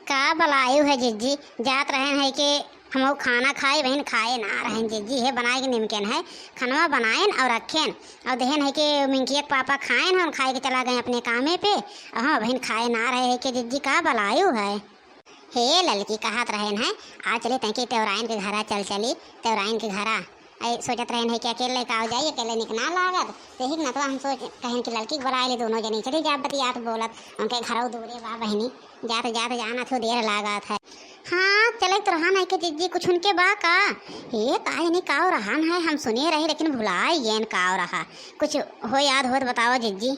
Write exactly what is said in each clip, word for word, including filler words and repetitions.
का बलायु है जिज्जी, जात रहेन है कि हमहू खाना खाए, बहिन खाए ना रहेन जिज्जी, हे बनाए के निमकेन है, खनवा बनाएन और रखेन और देहेन है कि मिंकिया के पापा खाएन, हम खाए के चला गए अपने कामे पे, और हम बहिन खाए ना रहे है कि जिज्जी का बलायु है। हे ललकी कहत रहेन है, आ चली तैके तेवराइन के घरा चल चली, तेवराइन के घरा। ऐ सोचत रहेन है कि अकेले का हो जाई, अकेले निक ना लागत। तेही के नतवा हम सोच कहेन कि ललकी के बुलाए ले, दोनों जनी चली जा बतियात बोलत, उनके घरौ दूरे बा बहिनी, जात जात जाना थो देर लागत है। हाँ, चले तो रहा नहीं के जिज्जी, कुछ उनके बा का? ये काहे नहीं काव रहा है, हम सुने रहे लेकिन भुलाए येन काव रहा। कुछ हो याद हो तो बताओ जिज्जी।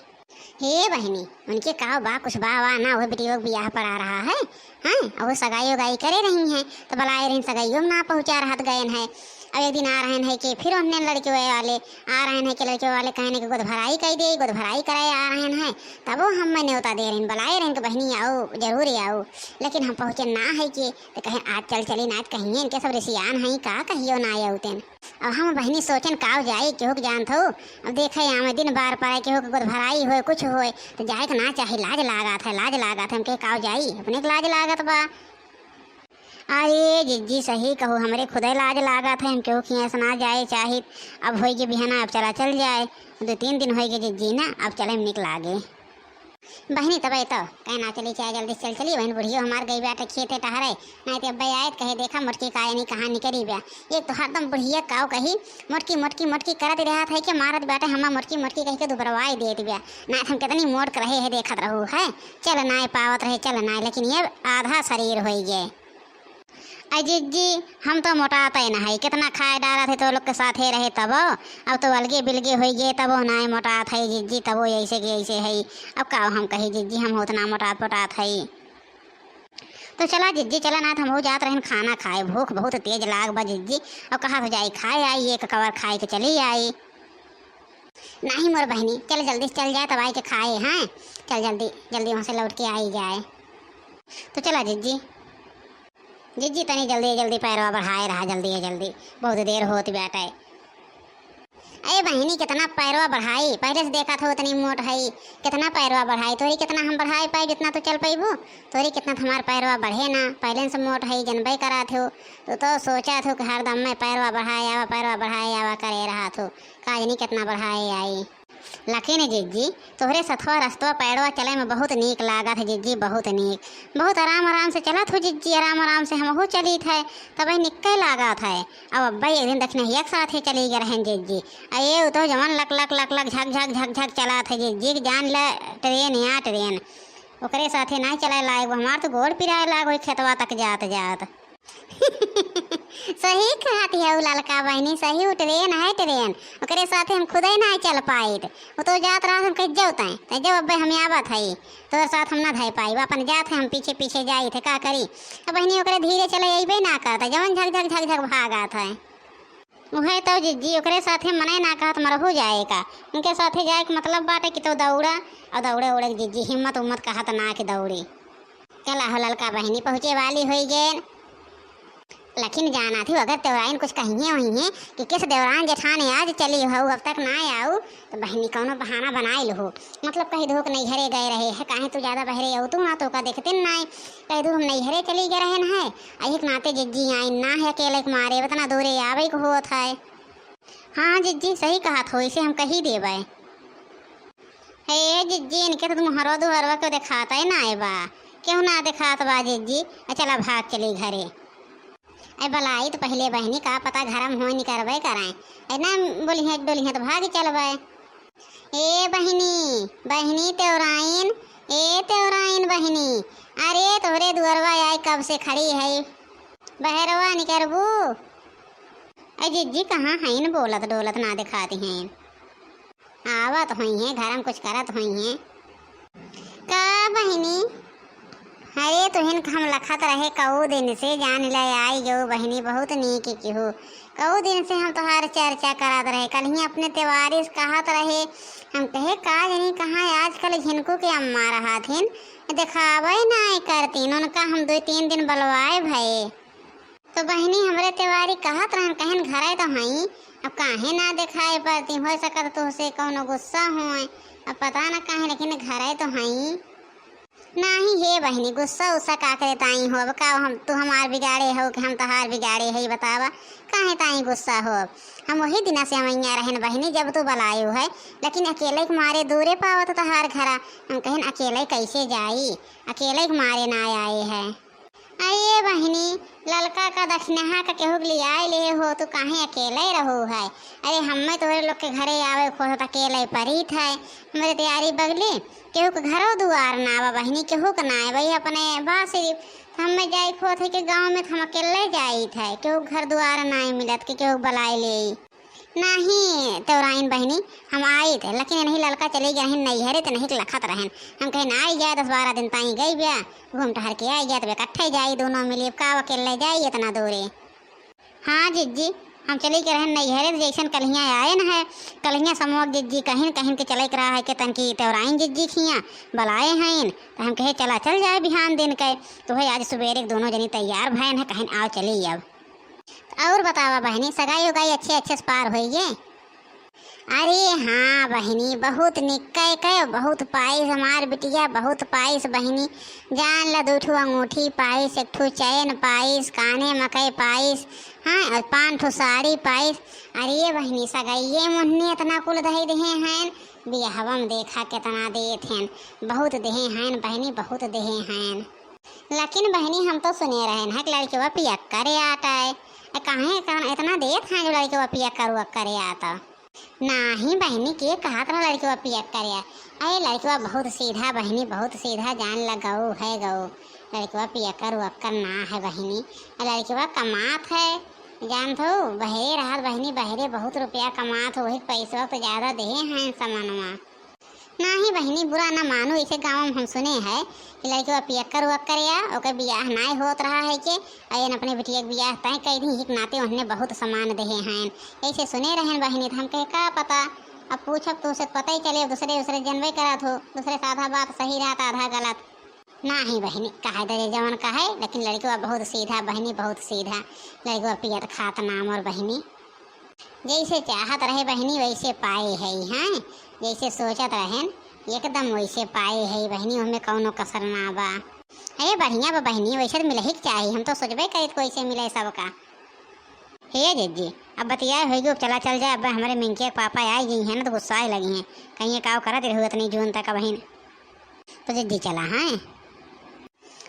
हे बहिनी, उनके का बा, कुछ बा वा ना, वो बिटियो के बियाह पड़ा रहा है, हैं? और वो सगाई उगाई करे रही हैं, तो बलाए रही, सगाइयों में ना पहुँचा रहत गएन है। अब एक दिन आ रहन है कि फिर उन्हें लड़के वाले आ रहन है कि लड़के वाले कहने के गोद भराई कर दे, गोद भराई कराए आ रहन है, तब वो हम मैं न्योता दे रही, बलाए रही कि बहिनी आओ, जरूर आओ, लेकिन हम पहुँचे ना है कि तो कहें आज चल चली, ना तो कहिए इनके सब रिसियान हैं का, कहियो ना आए उतेन। अब हम बहिनी सोचन काव जाई, केहू के जानत हो। अब देखे आवे दिन बार पड़े, केहू के गोद भराई होए, कुछ होए, तो जाए के ना चाहे, लाज लागत है, लाज लागत है। हम कहे काव जाई, अपने के लाज लागत बा। अरे जिज्जी सही कहू, हमरे खुदे लाज लागत है, हम केहू के यहाँ से ना जाए चाहित। अब होई के बिहाना, अब चला चल जाए, दो तीन दिन होई के जिज्जी ना, अब चले में निक लागे। बहिनी तब तो कहना चली, चाहे जल्दी से चल चली, बहन बुढ़ियो हमार गई बाटे खेते टहरे, नहीं तो अब्बे आए तो कहे देखा मोटकी काहे नहीं कहाँ निकरी बा। एक तो हरदम बुढ़िया काव कही मोटकी मोटकी मोटकी करत रहत है कि मारत बाटे हमार मोटकी मोटकी कह के दुबरवाई देत बा, नहीं तो हम कितनी मोट के रहे है देखत रहू है, चल नाय पावत रहे चल नाय, लेकिन ये आधा शरीर होई गए। अ जिज्जी, हम तो मोटाते न हई, कितना खाए डारत है तो लोग के साथे रहे तबो, अब तो अलगे बिलगे होई गए तबो नाय मोटात हई जिज्जी, तबो ऐसे के ऐसे हई। अब का हम कही जिज्जी, हम उतना मोटात पोटात हई। तो चला जिज्जी, चला ना तो हम हो जात रहन खाना खाए, भूख बहुत तेज लाग बा जिज्जी। अब कहा हो जाई खाए आई, एक कवर खाए के चली आई। नहीं मोर बहिनी, चल जल्दी से चल जाए तब आई के खाए, हाँ चल जल्दी जल्दी वहाँ से लौट के आई जाए। तो चला जिज्जी। जिज्जी तनी जल्दी जल्दी पैरवा बढ़ाए रहा, जल्दी जल्दी, बहुत देर होत बाटे। अरे बहिनी कितना पैरवा बढ़ाई, पहले से देखा था उतनी मोट हई, कितना पैरवा बढ़ाई, तोरी कितना हम बढ़ाए पाए जितना तो चल पैबू, तोरी कितना तो हमार पैरवा बढ़े ना, पहले से मोट हई जनबे करा थे, तो, तो सोचा थे कि हरदम मैं पैरवा बढ़ाए आवा, पैरवा बढ़ाए आवा करे रहा थे, काजनी कितना बढ़ाए आई। लेकिन जिज्जी, तोहरे सथवा रस्तवा पैड़वा चले में बहुत नीक लागत है जिज्जी, बहुत नीक। बहुत आराम आराम से चलत हो जिज्जी, आराम आराम से हमहू चलित है, तबे निक्के लागत है। अब अब्बा एक दिन दखिनहिया के साथे चली गए रहन जिज्जी। आ ये तो जवन लक लक लक लक झक झक झक झक चलत है जिज्जी, कि जान ले ट्रेन या ट्रेन। ओकरे साथे नाय चलाए लायक, हमार तो गोड़ पिराए लाग होई खेतवा तक जात जात। सही कहत हऊ ललका बहिनी, सही उ ट्रेन है ट्रेन, ओकरे साथे हम खुदे नाय चल पाइत। वो तो जात रहा हम कह जाओ तय, तय जब अब्बे हम आवत हई, तोर साथ हम ना धय पाई, अपन जात है हम पीछे पीछे जाइत है, का करी। अब बहिनी ओकरे धीरे चले अइबे ना करता, जवन झक झक झक झक भागत है। उहे तो जिज्जी, ओकरे साथे मने ना कहत मरहू जाए का, उनके साथे जाए के मतलब बाटे कि तो दौड़ा, और दौड़े उड़े के जिज्जी हिम्मत उम्मत कहत ना कि दौड़ी। चला हो ललका बहिनी पहुँचे वाली होई गेन। लेकिन जाना थी अगर तेवराइन कुछ कहिए हुई हैं कि किस देवरान जेठान आज चली हो, अब तक ना आऊ, तो बहिनी कौनो बहाना बनाए लहो। मतलब कही दो कि नैहरे गए रहे है, काहे तू ज्यादा बहरे हो तू ना तो का देखते ना आए। कह दो हम नैहरे चली गए रहन है, आ एक नाते जिज्जी आई ना है अकेले के मारे, उतना दूरे आवे के होत है। हाँ जिज्जी सही कहत हो, इसे हम कही देबे। हे जिज्जी, इनके तो मुहरो दुहरवा के देखात है ना बा, क्यों ना देखात बा जिज्जी। ए, चला भाग चली घरे। ए बलाई तो पहले बहिनी का पता घर में हो निकरबे कराए। ए ना बोलिहे डोलिहे तो भाग चलबे। ए बहिनी, बहिनी तेवराइन, ए तेवराइन बहिनी, अरे तोहरे दुअरवा आए कब से खड़ी है, बहरवा निकरबू? ए जिज्जी कहाँ हैं बोलत डोलत ना देखाती हैं। आवत होइहें, घर में कुछ करत होइहें। का बहिनी? अरे तुहिन के हम लखत रहे कऊ दिन से, जान ले आई गऊ बहिनी, बहुत नीक किहू। कऊ दिन से हम तोहार चर्चा करत रहे, कल ही अपने तेवारी से कहत रहे, हम कहे का जानी कहाँ आजकल झिनकू के अम्मा रहत हिन, देखावे नाय करतीन, उनका हम दो तीन दिन बलवाए भये। तो बहिनी हमरे तेवारी कहत रहन, कहन घरे तो हई, अब काहे ना देखाए पड़ती, हो सकत तोहसे कौनो गुस्सा होए, अब पता ना काहे, लेकिन घरे तो हई। नाही हे बहिनी, गुस्सा उस्सा का करे ताई हो? अब का हम, तू हमार बिगाड़े हो कि हम तोहार बिगाड़े हई, बतावा, काहे ताई गुस्सा हो? हम वही दिना से हम हियाँ रहेन बहिनी, जब तू बलायू है, लेकिन अकेले के मारे दूरे पावत तोहार घरा। हम कहेन, अकेले कैसे जाई, अकेले के मारे ना आए है। अरे बहिनी, ललका का दक्षिणहा का केहू के लियाए ले हो, तू काहे अकेले रहू है? अरे हम्मे तोहरे लोग के घरे आवे को होत अकेले परीत है। हमरे तैयारी बगली, केहू के घरो दुआर ना बा बहिनी, केहू के ना है, वही अपने बा सिर्फ। तो हम्मे जाए को होत है कि गाँव में तो हम अकेले जाइत है, केहू के घर दुआर ना मिलत कि केहू के बलाए ले। नाही तेवराइन बहिनी, हम आइत, लेकिन नहीं ललका चली गए हैं नैहरे, तो नहीं लखत रहन। हम कहे ना आई जाए, दस बारह दिन ताई गई बिया, घूम टहर के आई जाए, तब इकट्ठे जाई दोनों मिली, अब का अकेले जाई इतना दूरे। हाँ जिज्जी, हम चली के रहन नैहरे, तो जैसन कल्हियाँ आए न है, कल्हियाँ समोक जिज्जी कहिन, कहिन के चले के रहा है कि तनकी तेवराइन जिज्जी खियाँ बलाए हैं, तो हम कहे चला चल जाए बिहान दिन के। तो है आज सुबेरे के दोनों जनी तैयार भयन है, कहिन आओ चली अब। और बतावा बहिनी, सगाई उगाई अच्छे अच्छे से पार होई गे? अरे हाँ बहिनी, बहुत निक्के के, बहुत पाइस हमार बिटिया, बहुत पाइस बहिनी। जान ला, दू ठो अंगूठी पाइस, एक ठो चैन पाइस, काने मकई पाइस, हाँ, और पाँच ठो साड़ी पाइस। अरे बहिनी, सगाइये मुन्नी इतना कुल दही देहे हैं, बियाहवा में देखा कितना देत हैं, बहुत देहे हैं बहिनी, बहुत देहे हैं। लेकिन बहिनी, हम तो सुने रहेन है कि लड़कवा पियक्कर आटा है। ए, काहे इतना, इतना देत हैं जो लड़कवा पियक्कर उयक्कर आता? नाही बहिनी, के कहत रहा लड़कवा पियक्कर आ? अरे लड़कवा बहुत सीधा बहिनी, बहुत सीधा, जान ला गऊ है गऊ। लड़कवा पियक्कर उयक्कर ना है बहिनी। ए, लड़कवा कमात है, जानत हो, बहरे रहत बहिनी, बहरे बहुत रुपया कमात हो, वही पैसवा तो ज्यादा देहे हैं समनवा। नाही बहिनी, बुरा ना मानू, ऐसे गाँव में हम सुने है कि लड़कवा पियक्कर उयक्कर आ, ओकर बियाह नाय होत रहा है के, अयन अपने बिटिया के बियाह तय कई दी, एक नाते उन्हने बहुत सामान देहे हैं, ऐसे सुने रहन बहिनी। तो हम कहे का पता, अब पूछब तो उसे पता ही चले, दूसरे दूसरे जनबे करत हो, दूसरे से आधा बात सही रहत, आधा गलत। नाही बहिनी, कहे दे जवन कहे, लेकिन लड़कवा बहुत सीधा बहिनी, बहुत सीधा, लड़कवा पियत खात ना मोर बहिनी। जैसे चाहत रहे बहिनी, वैसे पाए है, हैं? जैसे सोचत रहेन, एकदम वैसे पाए है बहिनी, ओहमे कौनो कसर ना बा। अरे बढ़िया बा बहिनी, वैसे तो मिलही के चाही, हम तो सोचबे करित कि वैसे मिले सबका। हे जिज्जी, अब बतियाए होई गयो, अब चला चल जाए, अब हमरे मिंकिया के पापा आ गई हैं ना, तो गुस्साए लगी हैं, कहीं का करत रहू इतनी जून तक बहिन। तो जिज्जी चला, हैं?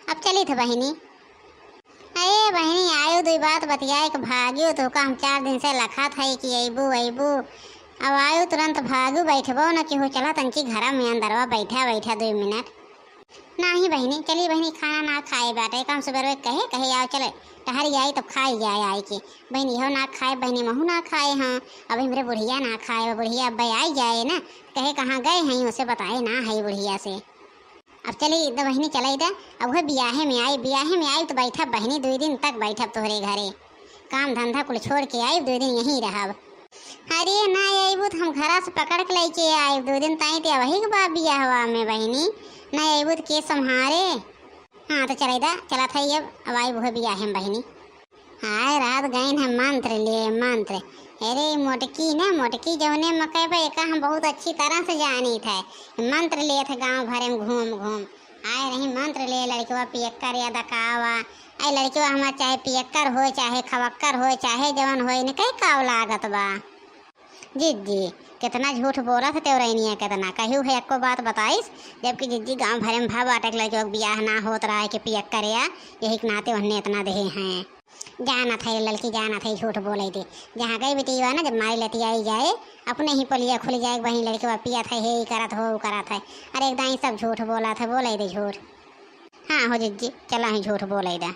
अब चली थ बहिनी। अरे बहिनी, आयु दुई बात बतियाए के भाग्यो, तोहका हम चार दिन से लखत है कि अइबू, अइबू। अब आयु तुरंत भागू, बैठबो न कि हो, चला तनकी घरा में अंदरवा बैठा, बैठा दुई मिनट। नाही बहिनी, चली बहिनी, खाना ना खाए बाटे, कम सुबेर वे कहे, कहे आओ चले, टहरी आई तब खाई जाए आए के। बहिनी हो ना खाए, बहिनी महू ना खाए, हाँ, अब हमरे बुढ़िया ना खाए, बुढ़िया अब आई जाए ना, कहे कहाँ गए हैं, उसे बताए ना है बुढ़िया से। अब चली द बहिनी, चलाई द। अब वह बियाहे में आई, बियाहे में आई तो बैठब बहिनी, दुई दिन तक बैठब तोहरे घरे। काम धंधा कुल छोड़ के आई, दुई दिन यहीं रहब। अरे ना अइबू तो हम घरा से पकड़ के लेके आई, दुई दिन ताई ते वही के बा बियाहवा में बहिनी, ना अइबू तो के संभारे। हाँ तो चलाई द, चला था अब, अब आई वह बियाहे में बहिनी। आए रात गइन है मंत्र लिए, मंत्र। अरे मोटकी ना, मोटकी जौने मकई पे एका हम बहुत अच्छी तरह से जानी थे। मंत्र लिए थे गाँव भरे में घूम घूम। आए रही मंत्र लिए लड़कवा पियक्कर या दकावा। आए लड़कवा हमार चाहे पियक्कर होए, चाहे खवक्कर होए, चाहे जवन होए, इनके काव लागत बा। जिज्जी, कितना झूठ बोलत है तेवरैनिया, कितना कहू है एको बात बताइस, जबकि जिज्जी गाँव भरे में भा बाटे के लड़कवा के बियाह ना होत रहा है कि पियक्कर या, यही के नाते उन्हने इतना देहे हैं। जानत है ललकी, जानत है, झूठ बोले दे। जहाँ गई बेटी बा ना, जब मारी लतियाई जाए, अपने ही पोलिया खुल जाए, वहीं लड़कवा पियत है, हे ई करत हो, ऊ करत है। अरे एक दाई सब झूठ बोलत है, बोले दे झूठ। हाँ हो जिज्जी, चला ही झूठ बोले दा।